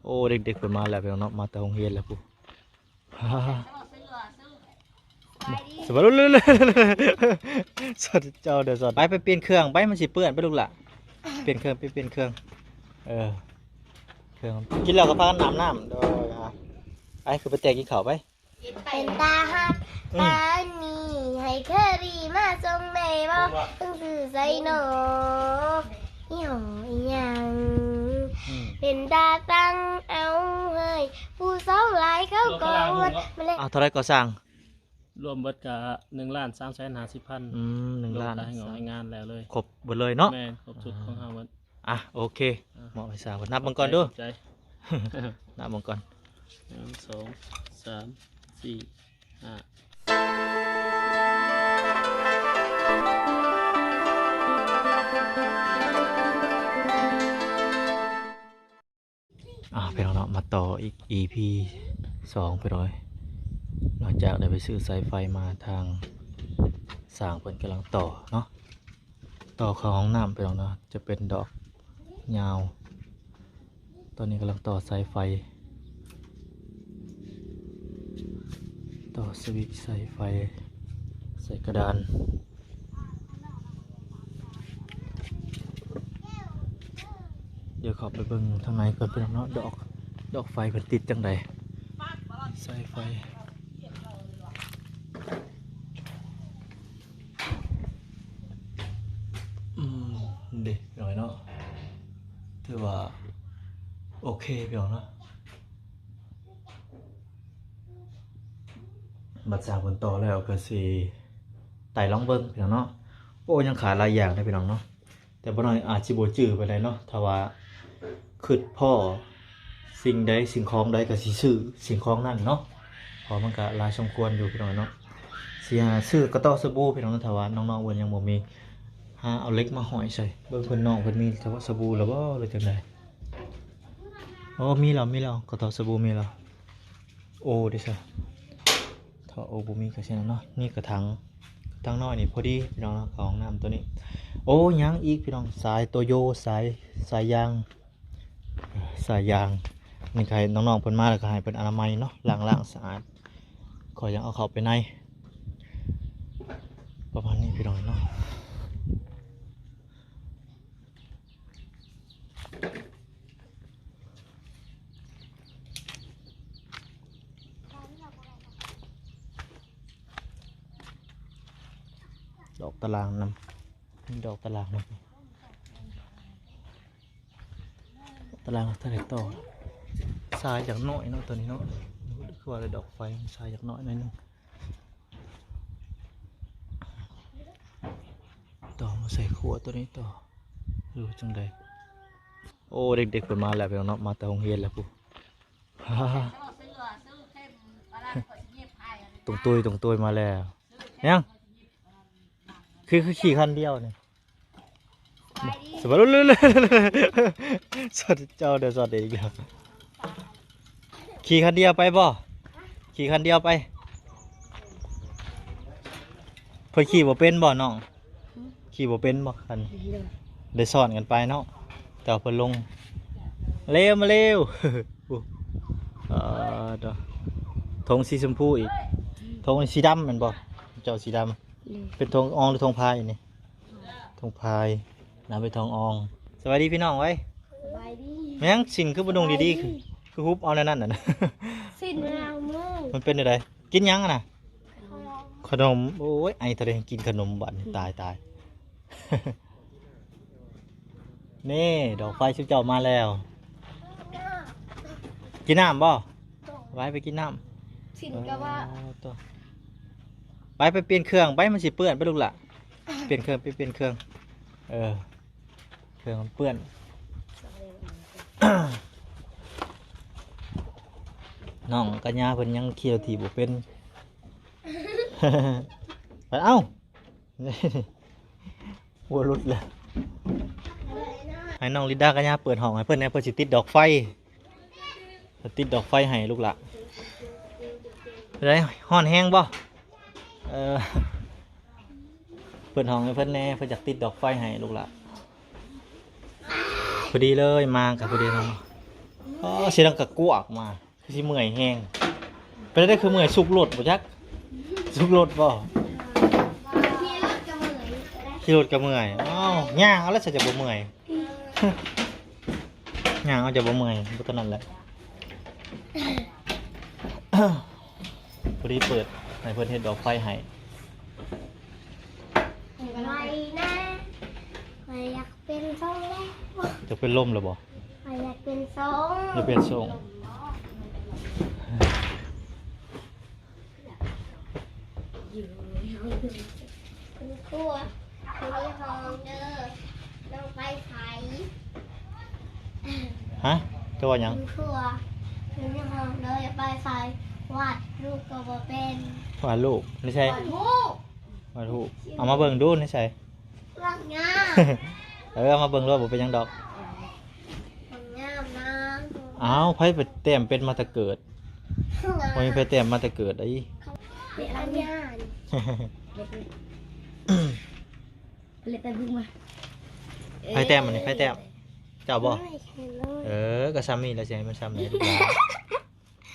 ໂອ້ ເດັກໆເພິ່ນມາແລ້ວພີ່ນ້ອງເນາະ ມາແຕ່ໂຮງຮຽນແລ້ວພຸ້ນ. ສະບາຍດີ ສອດເຈົ້າເດີ ສອດ ໄປ ໄປປ່ຽນເຄື່ອງໄປ ມັນຊິເປື້ອນ ໄປລູກຫຼ້າ ປ່ຽນເຄື່ອງ ໄປປ່ຽນເຄື່ອງ ເອີ ເຄື່ອງ ກິນແລ້ວກໍພາກັນອາບນ້ຳ ໂດຍ ອາ ໄປ ຄືໄປແຕ່ງກິນເຂົ້າໄປ. ເປັນຕາຮັກ ອືມ ປານນີ້ ໃຫ້ເຄີຣີມາສົ່ງໄດ້ບໍ່? ເພິ່ນຊື້ໃສ່ນໍ ອີ່ຫໍ່ອີ່ຫຍັງ ອືມ ເປັນຕາສັ່ງເອົາເຮີ້ຍ ຜູ້ສາວຫຼາຍເຂົາກໍ ລວມເທົ່າໃດ ມາແລ້ວ ອ້າວ ເທົ່າໃດກໍຊ່າງ? ລວມເບິດກະໜຶ່ງລ້ານສາມແສນຫ້າສິບພັນ ອືມ ໜຶ່ງລ້ານ ລວມຄ່າແຮງອອກແຮງງານແລ້ວເລີຍ ຄົບເບິດເລີຍເນາະ ແມ່ນ ຄົບຊຸດຂອງເຮົາເບິດ. ອ່ະ ໂອເຄ ອ່ະ ມອບໃຫ້ຊ່າງເພິ່ນ ນັບເບິ່ງກ່ອນດູ ຂອບໃຈ ນັບເບິ່ງກ່ອນ ໜຶ່ງ ສອງ ສາມ ສີ່ ຫ້າ. ອ່າ ພີ່ນ້ອງເນາະ ມາຕໍ່ອີກ ອີພີສອງ ພີ່ນ້ອງເອີຍ ຫຼັງຈາກໄດ້ໄປຊື້ສາຍໄຟມາ ທາງຊ່າງເພິ່ນກຳລັງຕໍ່ເນາະ ຕໍ່ເຂົ້າຫ້ອງນ້ຳ ພີ່ນ້ອງເນາະ ຈະເປັນດອກຍາວ ຕອນນີ້ກຳລັງຕໍ່ສາຍໄຟ ຕໍ່ສະວິດສາຍໄຟ ໃສ່ກະດານ. ດຽວເຂົ້າໄປເບິ່ງທາງໃນກ່ອນ ພີ່ນ້ອງເນາະ ດອກ ດອກໄຟເພິ່ນຕິດຈັ່ງໃດ ສາຍໄຟ ອືມ ເດ ພີ່ນ້ອງເນາະ ຖືວ່າໂອເຄ ພີ່ນ້ອງເນາະ. ບັດຊ່າງເພິ່ນຕໍ່ແລ້ວກໍຊິໄຕ່ລອງເບິ່ງ ພີ່ນ້ອງເນາະ. ໂອ້ ຍັງຂາດຫຼາຍຢ່າງເດ້ ພີ່ນ້ອງເນາະ ແຕ່ບໍ່ນ້ອຍອາດຊິບໍ່ຈື່ປານໃດເນາະ ຖ້າວ່າຄິດພໍ້ສິ່ງໃດສິ່ງຂອງໃດກໍຊິຊື້ສິ່ງຂອງນັ້ນເນາະ ເພາະມັນກໍຫຼາຍສົມຄວນຢູ່ ພີ່ນ້ອງເນາະ. ຊິຫາຊື້ກະຕໍ້ສະບູ ພີ່ນ້ອງເນາະ ຖ້າວ່ານ້ອງໆເພິ່ນຍັງບໍ່ມີ ຫາເອົາເຫຼັກມາຫ້ອຍໃສ່ ເບິ່ງເພິ່ນ ນ້ອງເພິ່ນມີກະຕໍ້ສະບູແລ້ວບໍ່ ຫຼືຈັ່ງໃດ? ໂອ້ ມີແລ້ວ ມີແລ້ວ ກະຕໍ້ສະບູມີແລ້ວ. ໂອ້ ເດຊະ ຖ້າໂອ້ບໍ່ມີກໍຊັ້ນເນາະ. ນີ້ກະຖັງ ກະຖັງນ້ອຍນີ້ພໍດີ ພີ່ນ້ອງເນາະ ເຂົ້າຫ້ອງນ້ຳໂຕນີ້. ໂອ້ ຍັງອີກ ພີ່ນ້ອງ ສາຍໂຕໂຢ ສາຍ ສາຍຢາງ ສາຍຢາງ ນີ້ກໍໃຫ້ນ້ອງໆເພິ່ນມາແລ້ວກໍໃຫ້ເພິ່ນອະນາໄມເນາະ ລ້າງໆສະອາດ ຂ້ອຍຍັງເອົາເຂົ້າໄປໃນ ປະມານນີ້ ພີ່ນ້ອງເນາະ. ດອກຕາລາງນຳ ມີດອກຕາລາງນຳ ຕາລາງເທົ່າໃດຕໍ່? ຊາຍຢາກໜ້ອຍເນາະ ໂຕນີ້ເນາະ ຄືວ່າດອກໄຟຊາຍຢາກໜ້ອຍໜ້ອຍໜຶ່ງ. ຕໍ່ມາໃສ່ຂົວໂຕນີ້ຕໍ່ ຫຼືວ່າຈັ່ງໃດ? ໂອ້ ເດັກໆເພິ່ນມາແລ້ວ ພີ່ນ້ອງເນາະ ມາແຕ່ໂຮງຮຽນແລ້ວພຸ້ນ. ຕົງຕຸ້ຍ ຕົງຕຸ້ຍມາແລ້ວ. ຫຍັງ? ຄື ຄືຂີ່ຄັນດຽວນີ້. ສະບາຍດີ ສອດເຈົ້າເດີ ສອດເອງອີກແລ້ວ. ຂີ່ຄັນດຽວໄປບໍ່? ຂີ່ຄັນດຽວໄປ. ເພິ່ນຂີ່ບໍ່ເປັນບໍ່ນ້ອງ? ຂີ່ບໍ່ເປັນບໍ່ຄັນ? ໄດ້ສອນກັນໄປເນາະ ແຕ່ວ່າເພິ່ນລົງ. ເລັວ ມາເລັວ. ເອີ ໂຕ ຖົງສີຊົມພູອີກ. ຖົງສີດຳແມ່ນບໍ່? ເຈົ້າສີດຳ. ເປັນຖົງອອງ ຫຼື ຖົງພາຍນີ້? ຖົງພາຍ ນຳໄປຖົງອອງ. ສະບາຍດີພີ່ນ້ອງເອີຍ. ສະບາຍດີ. ແມ່ນຫຍັງ ສິ້ນຄືບໍ່ນຸ່ງດີໆ ຄື ຄືຮຸບເອົາແນວນັ້ນນະ? ສິ້ນ ມັນເປັນແນວໃດ? ກິນຫຍັງຫັ້ນນະ? ຂະໜົມ. ໂອ້ຍ ໄອເທົ່າໃດກິນຂະໜົມບາດນີ້ ຕາຍ ຕາຍ. ນີ້ ດອກໄຟຊຸມເຈົ້າມາແລ້ວ. ກິນນ້ຳບໍ່? ໄວ້ໄປກິນນ້ຳ. ສິນກະວ່າ ເອີ ໂຕ ໄປ ໄປປ່ຽນເຄື່ອງໄປ ມັນຊິເປື້ອນໄປລູກຫຼ້າ. ປ່ຽນເຄື່ອງ ໄປປ່ຽນເຄື່ອງ. ເອີ ເຄື່ອງມັນເປື້ອນ. ນ້ອງກັນຍາເພິ່ນຍັງຂີ່ລົດຖີບບໍ່ເປັນ. ໄປ ເອົ້າ. ຫົວຫຼຸດແລ້ວ. ໃຫ້ນ້ອງລິດດາກັນຍາເປີດຫ້ອງໃຫ້ເພິ່ນແດ່ ເພິ່ນຊິຕິດດອກໄຟ. ເພິ່ນຕິດດອກໄຟໃຫ້ລູກຫຼ້າ. ເປັນໃດ ຮ້ອນແຮງບໍ່? ເອີ ເປີດຫ້ອງໃຫ້ເພິ່ນແດ່ ເພິ່ນຢາກຕິດດອກໄຟໃຫ້ລູກຫຼ້າ. ພໍດີເລີຍ ມາກໍພໍດີເນາະ. ອໍ ສຽງດັງກະກວກມາ ຄືຊິເມື່ອຍແຮງ. ເປັນໄດ້ຄືເມື່ອຍ ຊຸກລົດບໍ່ຈັກ ຊຸກລົດບໍ່? ຂີ່ລົດກະເມື່ອຍ ຂີ່ລົດກະເມື່ອຍ. ອ້າວ ຍ່າງເອົາແລ້ວ ສະຈະບໍ່ເມື່ອຍ ຍ່າງເອົາຈະບໍ່ເມື່ອຍ ບໍ່ເທົ່ານັ້ນແຫຼະ. ພໍດີເປີດໃຫ້ເພິ່ນເຮັດດອກໄຟໃຫ້. ໄວນະ ຂ້ອຍຢາກເປັນຊົງແລ້ວ. ຢາກເປັນລົມແລ້ວບໍ່? ຂ້ອຍຢາກເປັນຊົງ ຢາກເປັນຊົງ. ຄຸນຄົວ ຢູ່ໃນຫ້ອງເດີ ນ້ອງໄປໃສ? ຮະ? ເຈົ້າວ່າຫຍັງ? ຄຸນຄົວ ຢູ່ໃນຫ້ອງເດີ ໄປໃສ? ວາດຮູບກໍບໍ່ເປັນ. ວາດຮູບໃນໃສ? ວາດຮູບ ວາດຮູບ ເອົາມາເບິ່ງດູໃນໃສ? ວາດງາມ ເອີ ເອົາມາເບິ່ງໂລດ ບໍ່ເປັນຫຍັງດອກ. ວາດງາມນະ. ອ້າວ ໃຜໄປແຕ້ມເປັນມາແຕ່ເກີດ? ບໍ່ມີໃຜແຕ້ມມາແຕ່ເກີດໃດ໋. ເປັນອັນຍານ ເລັດແຕ້ມເບິ່ງມາ. ໃຜແຕ້ມອັນນີ້? ໃຜແຕ້ມ? ເຈົ້າບໍ່? ໂອ້ຍ ເອີ ກໍຊ່ຳນີ້ແຫຼະ ຊິໃຫ້ມັນຊ່ຳໃດລູກຫຼານ.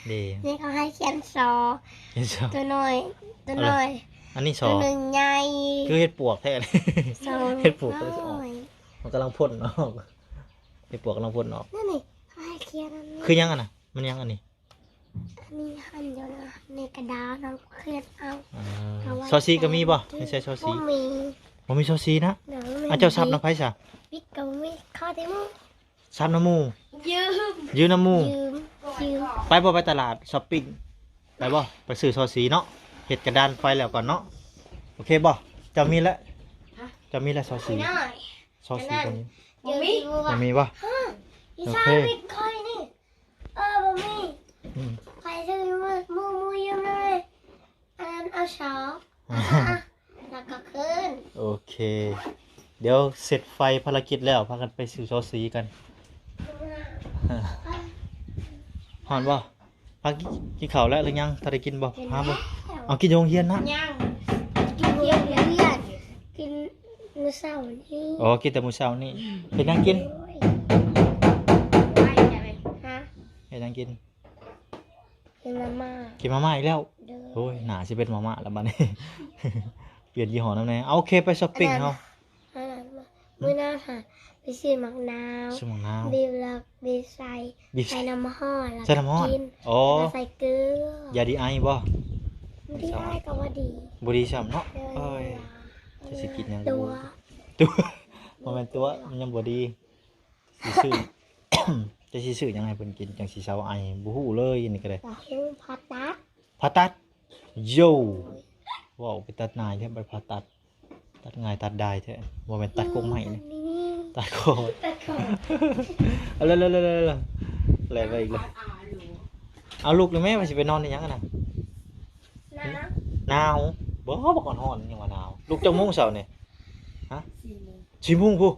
ເດ້ ນີ້ເຂົາໃຫ້ຂຽນສໍ ຂຽນສໍ ຕົວນ້ອຍ ຕົວນ້ອຍ ອັນນີ້ສໍ ຕົວໜຶ່ງໃຫຍ່ ຄືເຫັດປວກແທ້ ເຫັດປວກກຳລັງຊິອອກ ມັນກຳລັງພົ້ນອອກ ເຫັດປວກກຳລັງພົ້ນອອກ. ນັ້ນນີ້ ເຂົາໃຫ້ຂຽນອັນນີ້ ຄືຫຍັງອັນນະ? ມັນຫຍັງອັນນີ້? ອັນນີ້ຫັ້ນຢູ່ນະ ໃນກະດານ ເຮົາຂຽນເອົາ. ອໍ ເອົາໄວ້ ສໍສີກໍມີບໍ່? ໃນໃສ່ສໍສີ ບໍ່ມີ ບໍ່ມີສໍສີນະ. ໂດຍ ບໍ່ມີ. ອາ ເຈົ້າຊັບນຳໃຜຊະ? ບິກກໍບໍ່ມີ ຂໍແຕ່ໝູ່ ຊັບນຳໝູ່ ຢືມ ຢືມນຳໝູ່ ຢືມ ຢືມ. ໄປບໍ່? ໄປຕະຫຼາດຊັອບປິງ ໄປບໍ່? ໄປຊື້ສໍສີເນາະ ເຮັດກະດານໄຟແລ້ວກ່ອນເນາະ. ໂອເຄບໍ່? ເຈົ້າມີແລ້ວ ຮະ? ເຈົ້າມີແລ້ວສໍສີ ໄປໜ້ອຍ ສໍສີ ອັນນັ້ນ ຕົວນີ້ ບໍ່ມີ ບໍ່ມີບໍ່? ຮະ ອີສານ ໂອເຄ ເຮັດຂ້ອຍນີ້ ເອີ ບໍ່ມີ ອືມ ຂ້ອຍຊື້ໝູ່ ໝູ່ຢືມເລີຍ ອັນນັ້ນເອົາຊອກ ແລ້ວກໍຄືນ. ໂອເຄ ດຽວເສັດໄຟພາລະກິດແລ້ວ ພາກັນໄປຊື້ສໍສີກັນ. ຮ້ອນບໍ່? ພາກິນ ກິນເຂົ້າແລ້ວຫຼືຍັງ? ຖ້າໄດ້ກິນບໍ່? ຫາບໍ່? ເອົາ ກິນຢູ່ໂຮງຮຽນນະ? ຍັງ ກິນຢູ່ໂຮງຮຽນ ກິນມື້ເຊົ້ານີ້. ອໍ ກິນແຕ່ມື້ເຊົ້ານີ້. ເຮັດຫຍັງກິນ? ໂດຍ ຮະ? ເຮັດຫຍັງກິນ? ກິນມາມ່າ ກິນມາມ່າອີກແລ້ວ. ໂດຍ ໂອ້ຍ ໜ້າຊິເປັນມາມ່າແລ້ວບັດນີ້ ປ່ຽນຍີ່ຫໍ້ນຳແດ່. ເອົາ ໂອເຄ ໄປຊັອບປິງເຮົາ ອັນນັ້ນ ມື້ໜ້າຫາໄປຊື້ໝາກນາວ ຊື້ໝາກນາວ ບີບແລ້ວບີບໃສ່ ບີບໃສ່ ໃສ່ນ້ຳຮ້ອນ ແລ້ວ ໃສ່ນ້ຳຮ້ອນ ກິນ. ອໍ ແລ້ວໃສ່ເກືອ ຢາດີໄອບໍ່? ຢາດີໄອກໍບໍ່ດີ ບໍ່ດີຊ້ຳເນາະ. ໂດຍ ໂອ້ຍ ຈະຊິກິນຫຍັງ ຕົວະ ຕົວະ ບໍ່ແມ່ນຕົວະ ມັນຍັງບໍ່ດີ. ຊິຊື້ ຈະຊິຊື້ຫຍັງໃຫ້ເພິ່ນກິນ ຈັ່ງຊິເຊົາໄອ? ບໍ່ຮູ້ເລີຍ ອັນນີ້ກໍໄດ້ ຕາຫູ ຜ່າຕັດ ຜ່າຕັດ. ໂຢ ເວົ້າໄປຕັດໜ້າຍແທ້ ໄປຜ່າຕັດ ຕັດງ່າຍຕັດດາຍແທ້ ບໍ່ແມ່ນຕັດກົກໄມ້ນີ້ ຕັດຄໍ ຕັດຄໍ ເອົາ ແລ່ນໄປອີກແລ້ວ. ເອົາ ລຸກແລ້ວແມ່ ວ່າຊິໄປນອນເຮັດຫຍັງຫັ້ນນະ? ໜາວ ໜາວ ບໍ່ ບັກອ່ອນຮ້ອນຍັງວ່າໜາວ. ລຸກຈັກໂມງເຊົ້ານີ້? ຮະ? ສີ່ໂມງ ສີ່ໂມງພຸ້ນ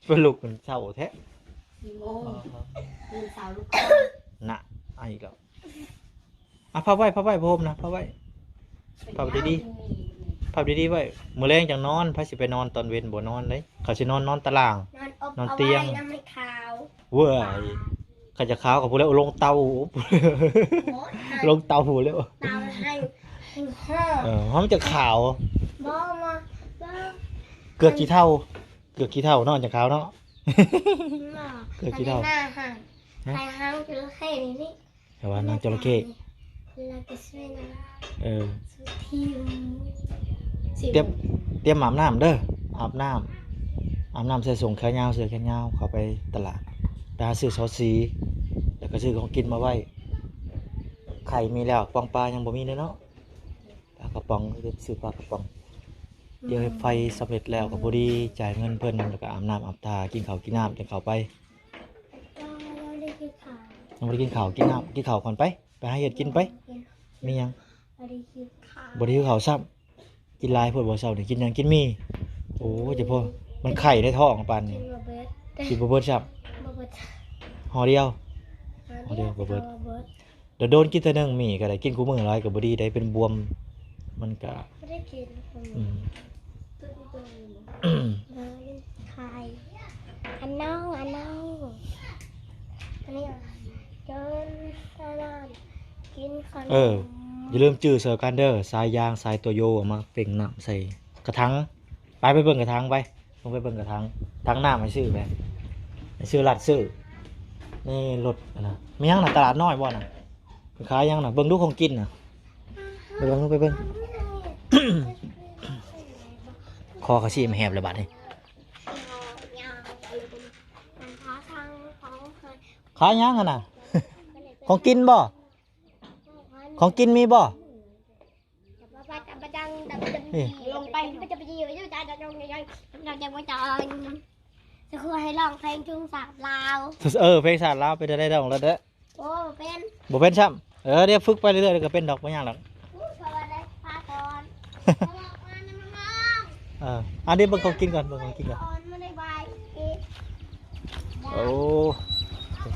ໄປລຸກເຊົ້າແທ້ ສີ່ໂມງ ຕື່ນເຊົ້າລຸກ ນະ ເອົາອີກແລ້ວ. ອ່ະ ພັບໄວ້ ພັບໄວ້ ຜ້າຫົ່ມນະ ພັບໄວ້ ພັບດີໆ ພັບດີໆໄວ້ ມື້ແລງຈັ່ງນອນ. ໃຜຊິໄປນອນຕອນເວັນ ບໍ່ນອນເດ້ ເຂົາຊິນອນ ນອນຕາລ່າງ ນອນອົບ ນອນຕຽງ ເອົາໄວ້ນຳໃຫ້ຂາວ ເວີຍ. ຄັນຈະຂາວກໍພຸ້ນແຫຼະ ລົງເຕົາ ໂອ້ຍ ລົງເຕົາພຸ້ນແຫຼະ ເຕົາໃຫ້ ໃຫ້ຮ້ອນ ເອີ ມັນຈະຂາວ ບໍ່ ບໍ່ ບໍ່ ເກືອກຂີ້ເຖົ້າ ເກືອກຂີ້ເຖົ້າເນາະ ຈະຂາວເນາະ ບໍ່ ເກືອກຂີ້ເຖົ້າ ອັນນີ້ໜ້າຫາງ ຫະ? ໃຫ້ຫາງຈະເຂົ້ນີ້ ແຕ່ວ່ານາງຈະເຂົ້ ເອີ ຕຽມ ຕຽມອາບນ້ຳເດີ ອາບນ້ຳ ອາບນ້ຳ ໃສ່ສົ້ງແຂນຍາວ ເສື້ອແຂນຍາວ ເຂົ້າໄປຕະຫຼາດ ໄປຫາຊື້ຊໍສີ ແລ້ວກໍຊື້ຂອງກິນມາໄວ້ ໄຂ່ມີແລ້ວ ປອງປາຍັງບໍ່ມີເດີເນາະ ປາກະປ໋ອງ ຊື້ປາກະປ໋ອງ ດຽວເຮັດໄຟສຳເລັດແລ້ວກໍພໍດີ ຈ່າຍເງິນເພິ່ນ ແລ້ວກໍອາບນ້ຳອາບທ່າ ກິນເຂົ້າກິນນ້ຳ ຈັ່ງເຂົ້າໄປ. ຍັງບໍ່ໄດ້ກິນເຂົ້າ ຍັງບໍ່ໄດ້ກິນເຂົ້າ ກິນນ້ຳ ກິນເຂົ້າກ່ອນໄປ ໄປຫາເຮັດກິນໄປ ມີຫຍັງ ບໍ່ໄດ້ຫິວເຂົ້າ ບໍ່ໄດ້ຫິວເຂົ້າຊ້ຳ ກິນຫຼາຍໂພດບໍ່ເຊົ້ານີ້ ກິນຫຍັງ ກິນໝີ່ ໂອ້ຍ ຈະພໍ ມັນໄຂ່ໃນທ້ອງປານນີ້ ກິນບໍ່ເບິດ ກິນບໍ່ເບິດຊ້ຳ ບໍ່ເບິດ ຫໍ່ດຽວ ຫໍ່ດຽວບໍ່ເບິດ ບໍ່ເບິດ ໂດນໆກິນເທື່ອໜຶ່ງ ໝີ່ກໍໄດ້ ກິນຄູ່ມື້ຫຼາຍກໍບໍ່ດີໄດ໋ ເປັນບວມ ມັນກະ ບໍ່ໄດ້ກິນ ອືມ ໄຂ່ ອັນນ້ອງ ອັນນ້ອງ ເອີ ຢ່າລືມຈື່ໃສ່ກັນເດີ ສາຍຢາງ ສາຍຕົວໂຍ ເອົາມາເປັ່ງນ້ຳໃສ່ກະຖັງ. ໄປ ໄປເບິ່ງກະຖັງໄປ ລົງໄປເບິ່ງກະຖັງ ຖັງນ້ຳໃຫ້ຊື້ໄປ ໃຫ້ຊື້ ລັດຊື້ ໃນລົດຫັ້ນນະ. ແມ່ນຫຍັງນະ ຕະຫຼາດນ້ອຍບໍ່ນະ? ເພິ່ນຂາຍຫຍັງນະ? ເບິ່ງດູຂອງກິນນະ ໄປເບິ່ງ ໄປເບິ່ງ. ຄໍເຂົາຊິມາແຫບແລ້ວບາດນີ້. ຂາຍຫຍັງຫັ້ນນະ? ຂອງກິນບໍ່? ຂອງກິນມີບໍ່? ນີ້ ລົງໄປ ຈະຄືໃຫ້ຮ້ອງເພງຊາດລາວ. ເອີ ເພງຊາດລາວ ເປັນໄດ້ ໄດ້ຮ້ອງແລ້ວເດີ້? ໂອ້ ບໍ່ເປັນ ບໍ່ເປັນຊ້ຳ. ເອີ ດຽວຝຶກໄປເລື້ອຍໆ ດຽວກໍເປັນດອກ ບໍ່ຍາກດອກ. ອູ້ ສະຫວັດດີ ພາກອນ ເອີ ອັນນີ້ເບິ່ງຂອງກິນກ່ອນ ເບິ່ງຂອງກິນກ່ອນ. ໂອ້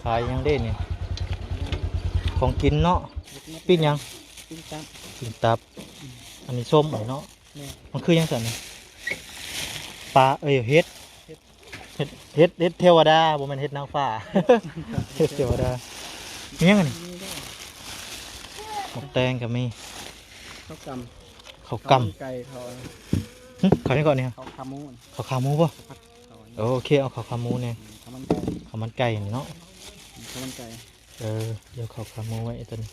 ຂາຍຫຍັງເດ້ນີ້? ຂອງກິນເນາະ. ປີ້ງຫຍັງ? ປີ້ງຕັບ ປີ້ງຕັບ. ອັນນີ້ສົ້ມເນາະ. ແມ່ນ ມັນຄືຫຍັງຊັ້ນນີ້? ປາ ເອີຍ ເຫັດ ເຫັດ ເຫັດ ເຫັດເທວະດາ ບໍ່ແມ່ນເຫັດນາງຟ້າ ເຫັດເທວະດາ. ມີຫຍັງອັນນີ້? ໝາກແຕງກໍມີ. ເຂົ້າກຳ ເຂົ້າກຳ ເຂົ້າໄກ່ ເຂົ້າ ຫຶ ເຂົ້າຫຍັງເກາະນີ້? ເຂົ້າຂາໝູ ເຂົ້າຂາໝູບໍ່? ເຂົ້າຜັດ ເຂົ້າ ໂອເຄ ເອົາເຂົ້າຂາໝູແດ່. ອືມ ເຂົ້າມັນໄກ່ ເຂົ້າມັນໄກ່ນີ້ເນາະ ອືມ ເຂົ້າມັນໄກ່. ເອີ ດຽວເຂົ້າຂາໝູໄວ້ຕົວນີ້.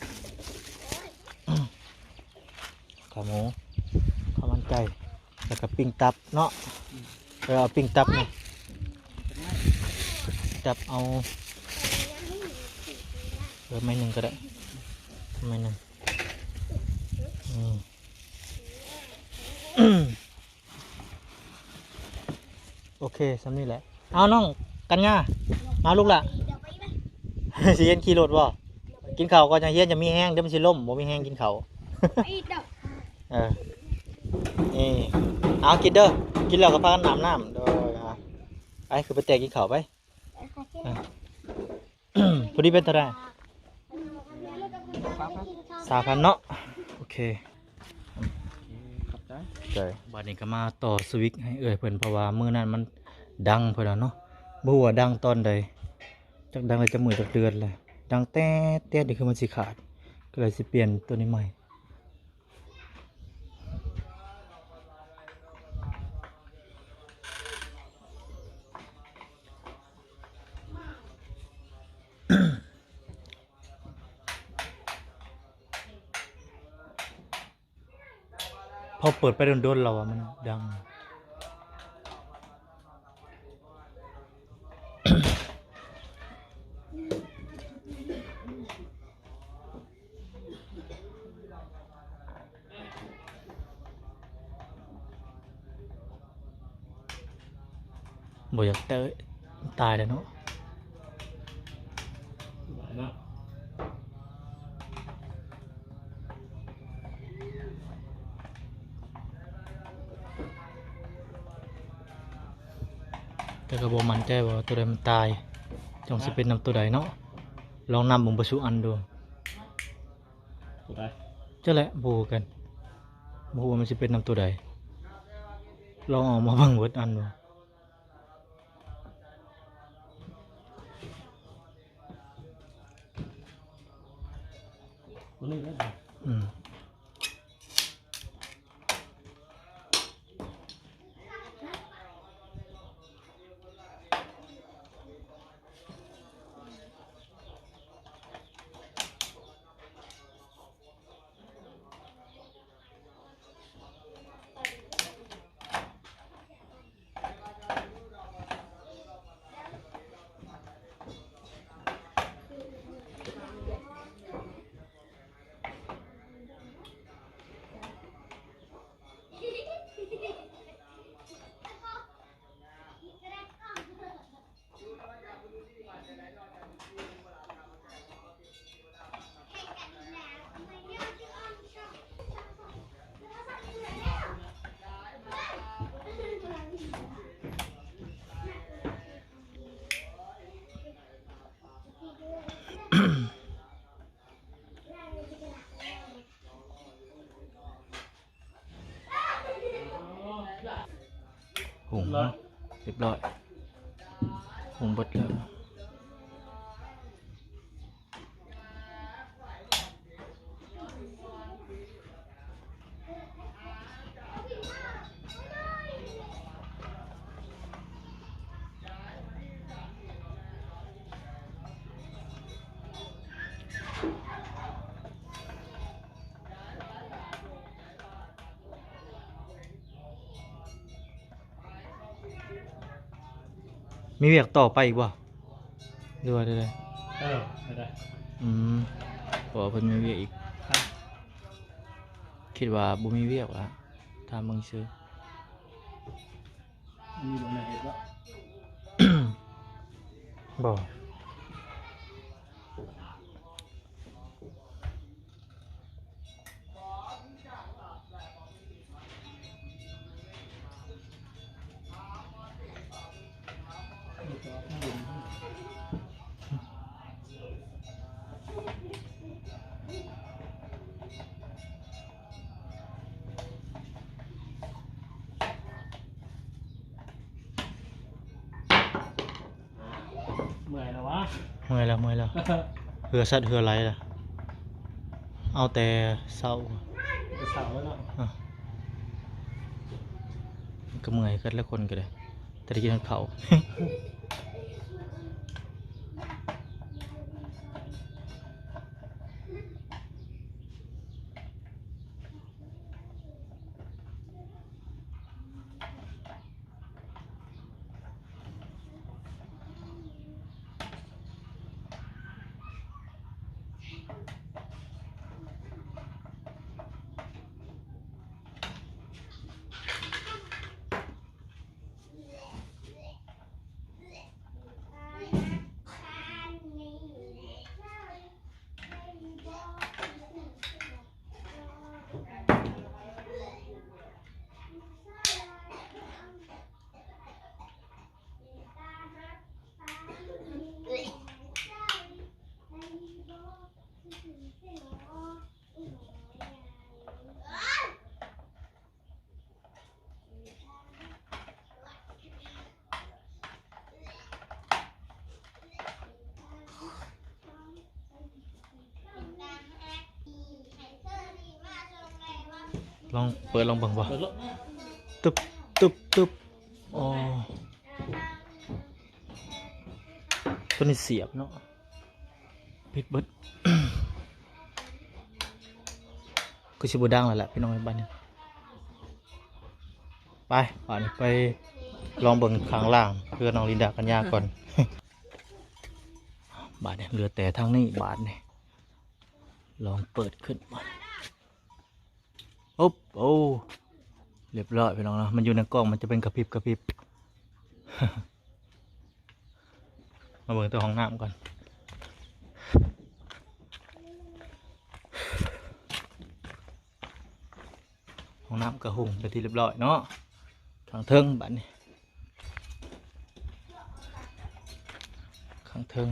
ຂາໝູ ເຂົ້າມັນໄກ່ ແລ້ວກໍປີ້ງຕັບເນາະ. ເອີ ເອົາປີ້ງຕັບນີ້ ຕັບເອົາ ເອີ ໄມ້ໜຶ່ງກໍໄດ້ ໄມ້ໜຶ່ງ. ອືມ ໂອເຄ ສ່ຳນີ້ແຫຼະ. ເອົາ ນ້ອງກັນຍາ ມາລູກຫຼ້າ. ຊິຮຽນຂີ່ລົດບໍ່? ກິນເຂົ້າກ່ອນ ຈັ່ງຮຽນ ຈັ່ງມີແຮງ ດຽວມັນຊິລົ້ມ ບໍ່ມີແຮງກິນເຂົ້າ. ເອີ ນີ້ ເອົາ ກິນເດີ ກິນແລ້ວກໍພາກັນອາບນ້ຳ. ໂດຍ ອາ ໄປ ຂຶ້ນໄປແຕ່ກິນເຂົ້າໄປ. ພໍດີເປັນເທົ່າໃດ? ຊາວພັນເນາະ. ໂອເຄ ຂອບໃຈ ໃຈ. ບາດນີ້ກໍມາຕໍ່ສະວິກໃຫ້ເອື້ອຍເພິ່ນ ເພາະວ່າມື້ນັ້ນມັນດັງເພິ່ນວ່າເນາະ ບໍ່ຮູ້ວ່າດັງຕອນໃດ ຈັກດັງໄດ້ຈັກມື້ຈັກເດືອນແລ້ວ ດັງແຕດໆ ນີ້ຄືມັນຊິຂາດ ກໍເລີຍຊິປ່ຽນຕົວນີ້ໃໝ່. ພໍເປີດໄປດົນໆ ແລ້ວວ່າມັນດັງ. ບໍ່ຢາກເຕີ ຕາຍແລ້ວເນາະ. ແຕ່ກໍບໍ່ໝັ້ນໃຈວ່າໂຕໃດມັນຕາຍ ຈັ່ງຊິເປັນນຳໂຕໃດເນາະ. ລອງນັບເບິ່ງເບິດສູ່ອັນດູ. ໂຕໃດ? ຈັກແຫຼະ ບໍ່ຮູ້ຄືກັນ ບໍ່ຮູ້ວ່າມັນຊິເປັນນຳໂຕໃດ. ລອງເອົາມາເບິ່ງເບິດອັນດູ. ຕົວນີ້ເດ້. ອືມ. ຫຸງເນາະ ຮຽບຮ້ອຍ ຫຸງເບິດແລ້ວ. ມີວຽກຕໍ່ໄປອີກບໍ່ ຫຼືວ່າໃດ? ເອີ ໄດ້. ອືມ ເພາະວ່າເພິ່ນມີວຽກອີກ. ຄິດວ່າບໍ່ມີວຽກລະ ຖາມເບິ່ງຊື່. ມີບໍ່ແນວເຮັດບໍ່? ບໍ່. ເມື່ອຍແລ້ວວະ ເມື່ອຍແລ້ວ ເມື່ອຍແລ້ວ. ເຫື່ອສັດເຫື່ອໄຫຼລະ ເອົາແຕ່ເຊົ້າ ແຕ່ເຊົ້າແລ້ວເນາະ. ອາ ມັນກໍເມື່ອຍກັນແຫຼະ ຄົນກໍໄດ້ ແຕ່ໄດ້ກິນຮອດເຂົ້າ. ລອງເປີດລອງເບິ່ງບໍ່? ເປີດໂລດ. ຕຶບ ຕຶບ ຕຶບ. ອໍ ໂຕນີ້ສຽບເນາະ. ປິດເບິດ. ຄືຊິບໍ່ດັງແລ້ວແຫຼະພີ່ນ້ອງເອີຍ ບາດນີ້. ໄປ ບາດນີ້ໄປລອງເບິ່ງຂ້າງລ່າງເຮືອນນ້ອງລິນດາກັນຍາກ່ອນ. ບາດນີ້ເຫຼືອແຕ່ທາງນີ້ ບາດນີ້ລອງເປີດຂຶ້ນ. ໂອບ ໂອ້ ຮຽບຮ້ອຍພີ່ນ້ອງເນາະ. ມັນຢູ່ໃນກ້ອງມັນຈະເປັນກະພິບກະພິບ. ມາເບິ່ງແຕ່ຫ້ອງນ້ຳກ່ອນ. ຫ້ອງນ້ຳກະຫຸ່ງເປັນທີ່ຮຽບຮ້ອຍເນາະ. ທາງເທິງບາດນີ້ ຂ້າງເທິງ.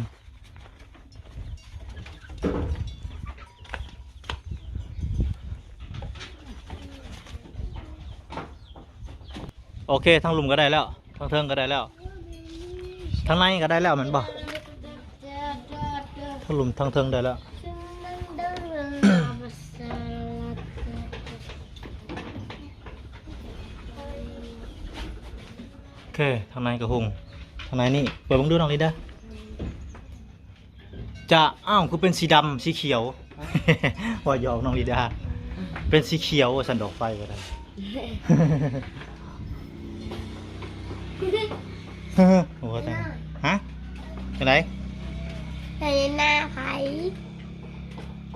ໂອເຄ ທາງລຸ່ມກໍໄດ້ແລ້ວ ທາງເທິງກໍໄດ້ແລ້ວ ທາງໃນກໍໄດ້ແລ້ວແມ່ນບໍ່? ທາງລຸ່ມທາງເທິງໄດ້ແລ້ວ. ໂອເຄ ທາງໃນກໍຫຸ່ງ ທາງໃນນີ້ ເປີດເບິ່ງດູນ້ອງລິນດາ. ຈະ ອ້າວ ຄືເປັນສີດຳ ສີຂຽວ? ວ່າຫຍອກນ້ອງລິນດາ ເປັນສີຂຽວວ່າຊັ້ນ ດອກໄຟກໍໄດ້. ໂອ້ ຈັ່ງ ຮະ? ຈັ່ງໃດ? ໃສ່ໜ້າໃຜ?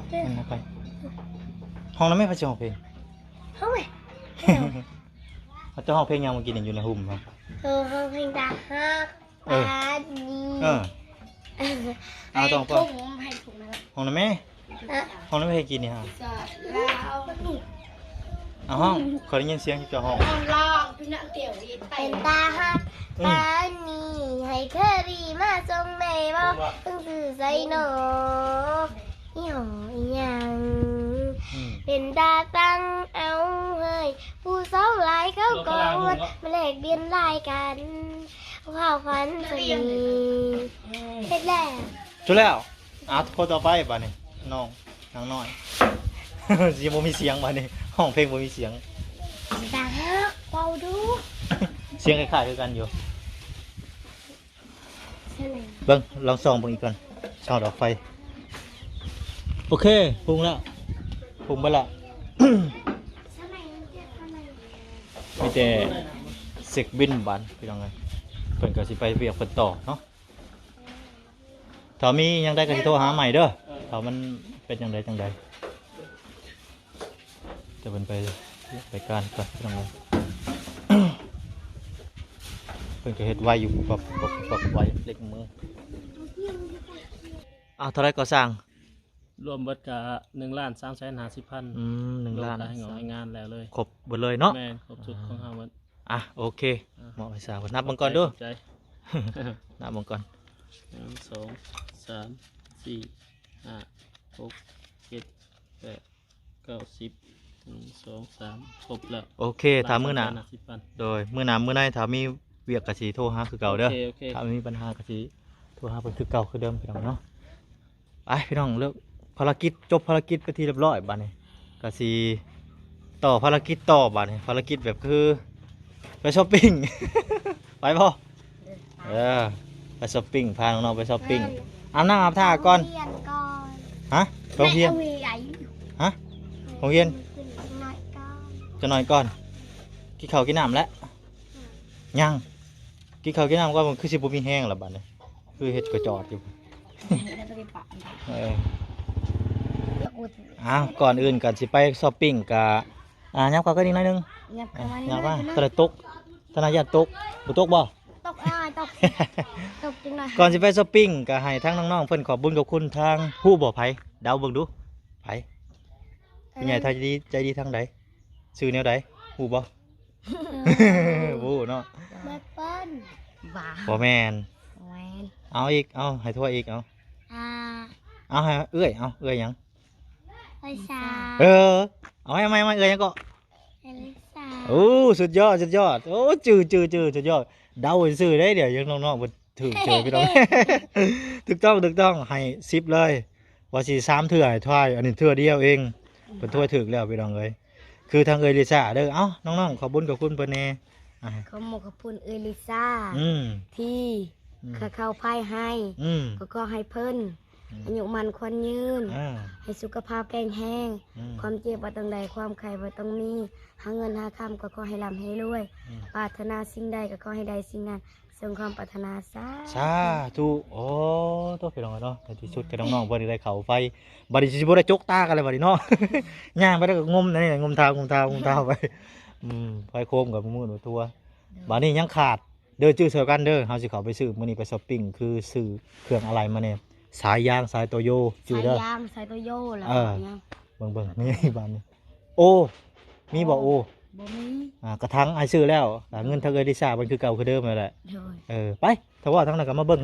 ໃສ່ໜ້າໃຜ? ຮ້ອງນຳແມ່ ໃຜຊິຮ້ອງເພງ? ຮ້ອງແມ່. ເຈົ້າຮ້ອງເພງຫຍັງເມື່ອກີ້ນີ້ຢູ່ໃນຮົ່ມນະ? ເອີ ຮ້ອງເພງຕາຮັກ ເອີ ປານນີ້ ເອີ ເອົາຕ້ອງ ໃຫ້ທຸ່ມ ໃຫ້ທຸ່ມນະ ຮ້ອງນຳແມ່. ຮະ? ຮ້ອງນຳແມ່ ໃຫ້ກິນນີ້ຮະ ສາວລາວ ເອົາຮ້ອງ ຂ້ອຍໄດ້ຍິນສຽງເຈົ້າຮ້ອງ ຮ້ອງ ຮ້ອງ ພີ່ນ້ອງຕຽວອີກໄປ ເປັນຕາຮັກ ອືມ ປານນີ້ ໃຫ້ເຄີຣີມາສົ່ງໄດ້ບໍ່? ເພິ່ນຊື່ໃສນໍ? ຍີ່ຫໍ້ອີ່ຫຍັງ? ອືມ ເປັນຕາສັ່ງເອົາເຮີ້ຍ ຜູ້ສາວຫຼາຍເຂົາກໍອວດ ມາແລກປ່ຽນລາຍກັນ ຄວາມຝັນສະເໜ່ ເຮັດແລ້ວ ຈົບແລ້ວ. ອ່ະ ຄົນຕໍ່ໄປບາດນີ້ ນ້ອງນາງນ້ອຍ ຊິບໍ່ມີສຽງບາດນີ້ ຮ້ອງເພງບໍ່ມີສຽງ ຕາຮັກ ເວົ້າດູ ສຽງຄ້າຍໆຄືກັນຢູ່. ເບິ່ງ ລອງສ່ອງເບິ່ງອີກກ່ອນ ສ່ອງດອກໄຟ. ໂອເຄ ຮຸ່ງແລ້ວ ຮຸ່ງເບິດແລ້ວ. ມີແຕ່ເຊັກບິນບາດ ພີ່ນ້ອງເອີຍ. ເພິ່ນກໍຊິໄປວຽກເພິ່ນຕໍ່ເນາະ. ຖ້າມີຫຍັງໃດກໍຊິໂທຫາໃໝ່ເດີ ຖ້າມັນເປັນຈັ່ງໃດຈັ່ງໃດ. ແຕ່ເພິ່ນໄປ ໄປການກ່ອນ ພີ່ນ້ອງເອີຍ. ເພິ່ນກໍເຮັດໄວຢູ່ ປັບປັບປັບໄວ ເລັກມື. ອ້າວ ເທົ່າໃດກໍຊ່າງ? ລວມເບິດກະໜຶ່ງລ້ານສາມແສນຫ້າສິບພັນ. ອືມ ໜຶ່ງລ້ານ ລົງຄ່າແຮງງານແລ້ວເລີຍ. ຄົບເບິດເລີຍເນາະ? ແມ່ນ ຄົບຊຸດຂອງເຮົາເບິດ. ອ່ະ ໂອເຄ ອ່ະ ມອບໃຫ້ຊ່າງເພິ່ນ. ນັບເບິ່ງກ່ອນດູ ຂອບໃຈ. ນັບເບິ່ງກ່ອນ. ໜຶ່ງ ສອງ ສາມ ສີ່ ຫ້າ ຫົກ ເຈັດ ແປດ ເກົ້າ ສິບ ໜຶ່ງ ສອງ ສາມ ຄົບແລ້ວ. ໂອເຄ ຖ້າມື້ໜ້າ ໂດຍ ມື້ໜ້າມື້ໃນຖ້າມີວຽກກໍຊິໂທຫາຄືເກົ່າເດີ. ໂອເຄ ໂອເຄ ຖ້າມີບັນຫາກໍຊິໂທຫາເພິ່ນຄືເກົ່າຄືເດີມ ພີ່ນ້ອງເນາະ. ໄປພີ່ນ້ອງ ເລີກ ພາລະກິດ ຈົບພາລະກິດເປັນທີ່ຮຽບຮ້ອຍ. ບາດນີ້ກໍຊິຕໍ່ພາລະກິດຕໍ່. ບາດນີ້ພາລະກິດແບບຄືໄປຊັອບປິງ ໄປບໍ່? ເອີ ໄປຊັອບປິງ ພານ້ອງໆໄປຊັອບປິງ. ອາບນ້ຳອາບທ່າກ່ອນ. ຮະ? ໄປໂຮງຮຽນ? ຮະ? ໂຮງຮຽນ? ຈັກໜ້ອຍກ່ອນ. ກິນເຂົ້າກິນນ້ຳແລ້ວ? ຍັງ. ກິນເຂົ້າກິນນ້ຳກ່ອນ ຄືຊິບໍ່ມີແຮງລະບາດນີ້ ຄືເຮັດກະຈອດຢູ່. ເອີ ອ້າວ ກ່ອນອື່ນກໍຊິໄປຊັອບປິງ ກະ ອ່າ ຫຍັບເຂົ້າກັນອີກໜ້ອຍໜຶ່ງ. ຫຍັບເຂົ້າມາ ຫຍັບມາ ຕະຫຼະຕົກ ທະນາຍານຕົກ. ບໍ່ຕົກບໍ່? ຕົກ ອ້າຍ ຕົກ ຕົກຈັ່ງໃດ? ກ່ອນຊິໄປຊັອບປິງ ກໍໃຫ້ທາງນ້ອງໆເພິ່ນຂອບບຸນຂອບຄຸນທາງ ຮູ້ບໍ່ໃຜ? ເດົາເບິ່ງດູ ໃຜ? ເອີ ຜູ້ໃຫຍ່ໃຈດີ ໃຈດີທາງໃດ? ຊື່ແນວໃດ? ຮູ້ບໍ່? ເອີ ບໍ່ຮູ້ເນາະ. ແມ່ເພິ່ນ ບໍ່ແມ່ນ. ບໍ່ແມ່ນ. ເອົາອີກ ເອົາໃຫ້ທົ່ວອີກ ເອົາ ອ່າ ເອົາໃຫ້ເອື້ອຍ ເອົາເອື້ອຍຫຍັງ? ເອື້ອຍຊາ. ເອີ ເອົາໃໝ່ ເອື້ອຍຫຍັງເກາະ? ເອື້ອຍລິຊາ. ໂອ້ ສຸດຍອດ ສຸດຍອດ. ໂອ້ ຈື່ ຈື່ ຈື່ ສຸດຍອດ. ເດົາຊື່ໄດ໋ ດຽວຍັງນ້ອງໆເພິ່ນຖືກເຈີ ພີ່ນ້ອງ. ຖືກຕ້ອງ ຖືກຕ້ອງ ໃຫ້ສິບເລີຍ. ວ່າຊິສາມເທື່ອໃຫ້ທາຍ ອັນນີ້ເທື່ອດຽວເອງ ເພິ່ນໂທໃຫ້ຖືກແລ້ວ ພີ່ນ້ອງເອີຍ. ຄືທາງເອື້ອຍລິຊາເດີ. ເອົ້າ ນ້ອງໆ ຂອບບຸນຂອບຄຸນເພິ່ນແດ່. ອ່າ ຂໍຂອບມຸກຂອບຄຸນເອື້ອຍລິຊາ ອືມ ທີ່ ອືມ ເຂົາເຂົ້າພາຍໃຫ້ ອືມ ກໍຂໍໃຫ້ເພິ່ນ ອືມ ອາຍຸໝັ້ນຂວັນຍືນ ອ່າ ໃຫ້ສຸຂະພາບແຂງແຮງ ອືມ ຄວາມເຈັບບໍ່ຕ້ອງໄດ້ ຄວາມໄຂ້ບໍ່ຕ້ອງມີ ຫາເງິນຫາຄຳກໍຂໍໃຫ້ລ່ຳໃຫ້ລວຍ ອືມ ປາດຖະໜາສິ່ງໃດກໍຂໍໃຫ້ໄດ້ສິ່ງນັ້ນ ສົມຄວາມປາດຖະໜາ ສາ ສາທຸ. ໂອ້ ໂຕ ພີ່ນ້ອງເນາະ ໃນທີ່ສຸດກໍນ້ອງໆເພິ່ນໄດ້ເຂົ້າໄຟ. ບັດນີ້ຊິບໍ່ໄດ້ຈົກຕາກັນແລ້ວບັດນີ້ເນາະ. ຍ່າງໄປແລ້ວກໍງົມ ນີ້ ງົມເທົ້າ ງົມເທົ້າ ງົມເທົ້າໄປ. ອືມ ໄຟໂຄມກັບມືດທົ່ວ. ບັດນີ້ຍັງຂາດເດີ ຈື່ຊ່ອຍກັນເດີ. ເຮົາຊິເຂົ້າໄປຊື້ ມື້ນີ້ໄປຊັອບປິງ ຄືຊື້ເຄື່ອງອາໄຫຼ່ມາແດ່ ສາຍຢາງ ສາຍໂຕໂຢ ຈື່ເດີ ສາຍຢາງ ສາຍໂຕໂຢ ແລ້ວ ເອີ ຫຍັງ ເບິ່ງໆ ນີ້ບາດນີ້ ໂອ້ ມີບໍ່ໂອ້? ບໍ່ມີ. ອ່າ ກະຖັງອ້າຍຊື້ແລ້ວ ອ່າ ເງິນທາງເອື້ອຍລິຊາເພິ່ນຄືເກົ່າຄືເດີມນັ້ນແຫຼະ. ໂດຍ ເອີ ໄປ ຖ້າວ່າທາງນັ້ນກໍມາເບິ່ງ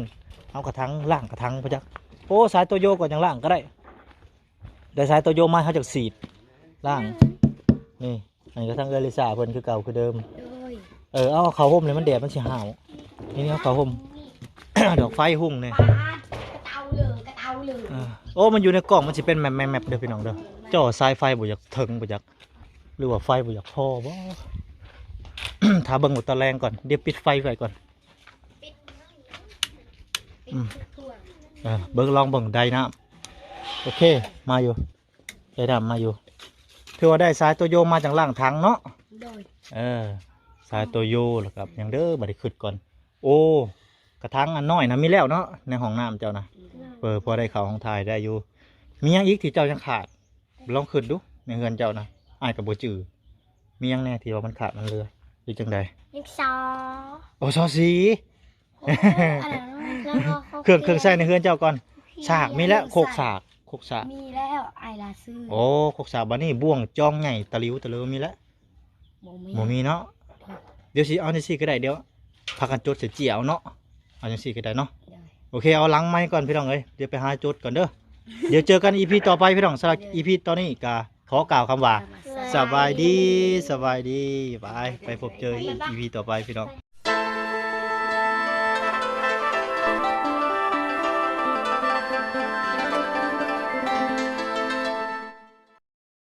ເອົາກະຖັງ ລ້າງກະຖັງບໍ່ຈັກ. ໂອ້ ສາຍໂຕໂຢກໍຍັງລ້າງກໍໄດ້ ໄດ້ສາຍໂຕໂຢມາ ເຮົາຈັກສີດລ້າງ. ນີ້ ອັນນີ້ກໍທາງເອື້ອຍລິຊາເພິ່ນຄືເກົ່າຄືເດີມ. ໂດຍ ເອີ ເອົາເຂົ້າຮົ່ມເລີຍ ມັນແດດມັນຊິຫ້າວ. ນີ້ ນີ້ ເອົາເຂົ້າຮົ່ມ ດອກໄຟຮຸ່ງນີ້ ປາດ ກະເຕົາເລີຍ ກະເຕົາເລີຍ. ອ່າ ໂອ້ ມັນຢູ່ໃນກ້ອງ ມັນຊິເປັນແມັບໆເດີ ພີ່ນ້ອງເດີ. ເຈົ້າສາຍໄຟບໍ່ຢາກເຖິງບໍ່ຈັກ ຫຼືວ່າໄຟບໍ່ຢາກພໍບໍ່? ຖ້າເບິ່ງວ່າຕອນແລງກ່ອນ ດຽວປິດໄຟໄວ້ກ່ອນ. ປິດ ປິດ ອືມ ທຸກເຄື່ອງ. ເອີ ເບິ່ງ ລອງເບິ່ງໄດ້ນ້ຳ. ໂອເຄ ມາຢູ່ ໄດ້ນ້ຳມາຢູ່. ຖືວ່າໄດ້ສາຍໂຕໂຢມາຈັ່ງລ້າງຖັງເນາະ. ໂດຍ ເອີ ສາຍໂຕໂຢ ແລ້ວກໍຫຍັງເດີ ບັດນີ້ຄິດກ່ອນ. ໂອ້ ກະຖັງອັນນ້ອຍນະມີແລ້ວເນາະ ໃນຫ້ອງນ້ຳເຈົ້ານະ. ໂດຍ ເອີ ພໍໄດ້ເຂົ້າຫ້ອງຖ່າຍໄດ້ຢູ່. ມີຫຍັງອີກທີ່ເຈົ້າຍັງຂາດ? ລອງຄິດດູ ໃນເຮືອນເຈົ້ານະ ອ້າຍກໍບໍ່ຈື່. ມີຫຍັງແດ່ທີ່ວ່າມັນຂາດມັນເຫຼືອ ຫຼືຈັ່ງໃດ? ດິນສໍ. ໂອ້ ສໍສີ. ໂອ້ ອັນນັ້ນ ແລ້ວກໍ ເຄື່ອງ ເຄື່ອງໃຊ້ໃນເຮືອນເຈົ້າກ່ອນ. ສາກມີແລ້ວ ໂຄກສາກ ໂຄກສາກ ມີແລ້ວ ອ້າຍລາຊື້. ໂອ້ ໂຄກສາກ. ບັດນີ້ບ່ວງຈອງໃຫຍ່ ຕະຫຼິວ ຕະເລີມີແລ້ວ? ບໍ່ມີ ບໍ່ມີເນາະ. ໂດຍ ດຽວຊິເອົາຈັ່ງຊີ້ກໍໄດ້ ດຽວພາກັນຈົດໃສ່ເຈ້ຍເອົາເນາະ. ເອົາຈັ່ງຊີ້ກໍໄດ້ເນາະ. ໂດຍ ໂອເຄ ເອົາຫຼັງໄມກ່ອນ ພີ່ນ້ອງເອີຍ ດຽວໄປຫາຈົດກ່ອນເດີ. ດຽວເຈີກັນອີພີຕໍ່ໄປ ພີ່ນ້ອງ. ສຳລັບອີພີຕອນນີ້ກໍຂໍກ່າວຄຳວ່າ ສະບາຍດີ ສະບາຍດີ. ໄປ ໄປພົບເຈີອີພີຕໍ່ໄປ ພີ່ນ້ອງ.